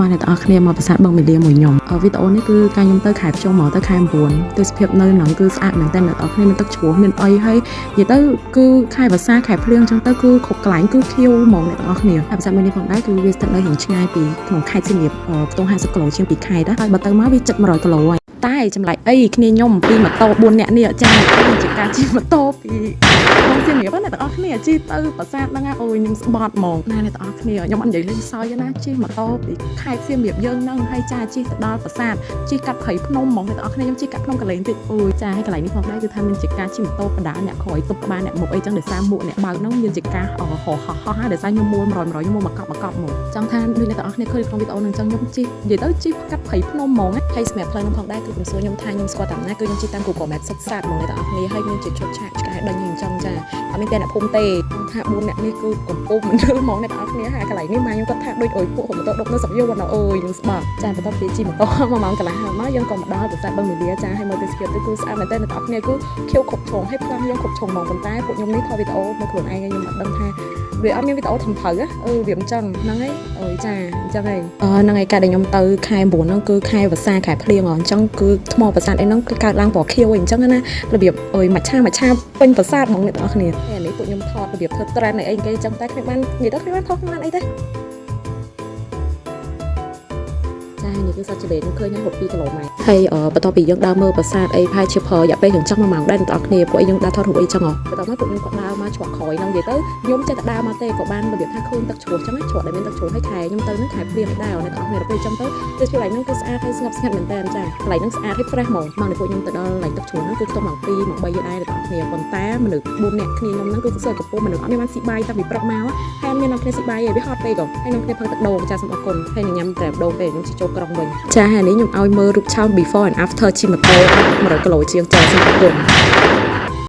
មកអ្នកទាំងអស់គ្នាមកប្រាសាទបឹងមាលាមួយខ្ញុំវីដេអូនេះគឺការខ្ញុំទៅខែភ្ជុំមកទៅខែ9ទេសភាពនៅហ្នឹងគឺស្អាតមែនតើអ្នកទាំងអស់គ្នាមានទឹកជ្រោះមានអីហើយនិយាយទៅគឺខែវស្សាខែភ្លៀងអញ្ចឹងទៅគឺគ្រប់កន្លែងគឺខៀវហ្មងអ្នកទាំងអស់គ្នាហើយប្រាសាទមួយនេះផងដែរគឺវាស្ថិតនៅរៀងឆ្ងាយពីក្នុងខេត្តសៀមរាបខ្ទង់50គីឡូជាងពីខេត្តហើយបើទៅមកវាជិត100គីឡូហើយតែចម្លែកអីគ្នាខ្ញុំពីម៉ូតូ4នាក់នេះចាគឺជាការជិះម៉ូតូពីក្នុងសៀមរាបណាអ្នកទាំងអស់គ្នាជិះទៅប្រាសាទហ្នឹងអូយខ្ញុំស្បត់ហ្មងណាអ្នកទាំងអស់គ្នាខ្ញុំអត់និយាយលេងសើចទេណាជិះម៉ូតូពីខេត្តសៀមរាបយើងហ្នឹងហើយចាជិះទៅដល់ប្រាសាទជិះកាត់ព្រៃភ្នំហ្មងអ្នកទាំងអស់គ្នាខ្ញុំជិះកាត់ភ្នំកលែងតិចអូយចាហើយកន្លែងនេះផងដែរគឺថាមានជាការជិះម៉ូតូបដាអ្នកក្រោយទប់ក្បាលអ្នកមុខអីចឹងដោយសារមួកអ្នកបើកហ្នឹងមានជាការហោះហោះហោះដោយសារខ្ញុំមួល100 100ខ្ញុំមួលមកកប់មកកប់ហ្មងចង់ថាដូចអ្នកទាំងអស់គ្នាឃើញក្នុងវីដេអូហ្នឹងចឹងខ្ញុំជិះនិយាយទៅជិះកាត់ព្រៃភ្នំហ្មងហើយសម្រាប់ផ្លូវហ្នឹងផងដែរគឺកំសួរខ្ញុំថាខ្ញុំស្គាល់តាមណាគឺខ្ញុំជិះតាម Google Maps សិតសាតហ្មងអ្នកទាំងអស់គ្នាហើយមានជាឈុតឆាកឆ្កែដេញអញ្ចឹងចាអត់មានតែអ្នកភូមិទេថា4អ្នកនេះគឺកំពុងមិនលឺហ្មងអ្នកទាំងអស់គ្នាហើយកន្លែងនេះម៉ែខ្ញុំគាត់ថាដូចអុយពួកម៉ូតូដុបនៅស្រុកយួនអើយខ្ញុំស្បាត់ចាបន្ទាប់ពីជិះម៉ូតូ1ម៉ោងកន្លះហើយមកយើងក៏មកដល់ប្រាសាទបឹងមាលាចាហើយមើលទេសភាពទៅគឺស្អាតមែនទែនអ្នកទាំងអស់គ្នាគឺខៀវគ្រប់ជ្រុងហើយប្លង់យើងគ្រប់ជ្រុងហ្មងប៉ុន្តែពួកខ្ញុំនេះថតវីដេអូមកខ្លួនឯងខ្ញុំអត់ដឹងថាវាអត់មានវីដេអូធំត្រូវអឺវាមិនចឹងហ្នឹងហើយអើយចាអញ្ចឹងហើយអឺហ្នឹងហើយកាលដែលខ្ញុំទៅខែ9ហ្នឹងគឺខែវស្សាខែភ្លៀងអញ្ចឹងគឺថ្មប្រាសាទអីហ្នឹងគឺកើតឡើងពណ៌ខៀវអីអញ្ចឹងណារបៀបអើយមួយឆាមួយឆាពេញប្រាសាទហ្មងអ្នកទាំងអស់គ្នាហើយអានេះពួកខ្ញុំថតរបៀបធ្វើ trend អីគេអញ្ចឹងតែខ្ញុំបាននិយាយទៅខ្ញុំបានថតខ្ញុំបានអីទេចានេះគឺសាច់ចលេខ្ញុំឃើញហ្នឹង2គីឡូម៉ែត្រហើយបន្ទាប់ពីយើងដើរមើលប្រាសាទអីផាជាប្រើរយៈពេលយើងចង់1ម៉ោងដែរអ្នកទាំងអស់គ្នាពួកយើងដើរថតរូបអីចឹងហ៎បន្ទាប់មកពួកខ្ញុំក៏ដើរមកជ្រកក្រោយហ្នឹងនិយាយទៅខ្ញុំចេះតែដើរមកទេក៏បានរបៀបថាឃើញទឹកជ្រោះចឹងណាជ្រកដែលមានទឹកជ្រោះហើយខែខ្ញុំទៅហ្នឹងខែភ្លៀងដែរអ្នកទាំងអស់គ្នាដល់ពេលចឹងទៅទេសភាពកន្លែងហ្នឹងគឺស្អាតហើយស្ងប់ស្ងាត់មែនតើចាកន្លែងហ្នឹងស្អាតហើយ fresh ហ្មងមកនេះពួកខ្ញុំទៅដល់កន្លែងទឹកជ្រោះហ្នឹងគឺខ្ទង់ម៉ោង2ម៉ោង3ដែរអ្នកទាំងអស់គ្នាប៉ុន្តែមនុស្ស4នាក់គ្នាខ្ញុំហ្នឹងគឺសើកំពុះមនុស្សអត់មានបានស៊ីបាយតាំងពីព្រឹកមកហើយអត់មាននាំគ្នាស៊ីបាយទេវាហត់ពេកហើយនាំគ្នាផឹកទឹកដូងចាសូមអរគុណហើយនឹងញ៉ាំតែដូងពេលខ្ញុំជិះចូលក្រុងវិញចាហើយនេះខ្ញុំឲ្យមើលរូបឆោម before and after ជិះម៉ូតូ100គីឡូជាងចាសូមអរគុណ។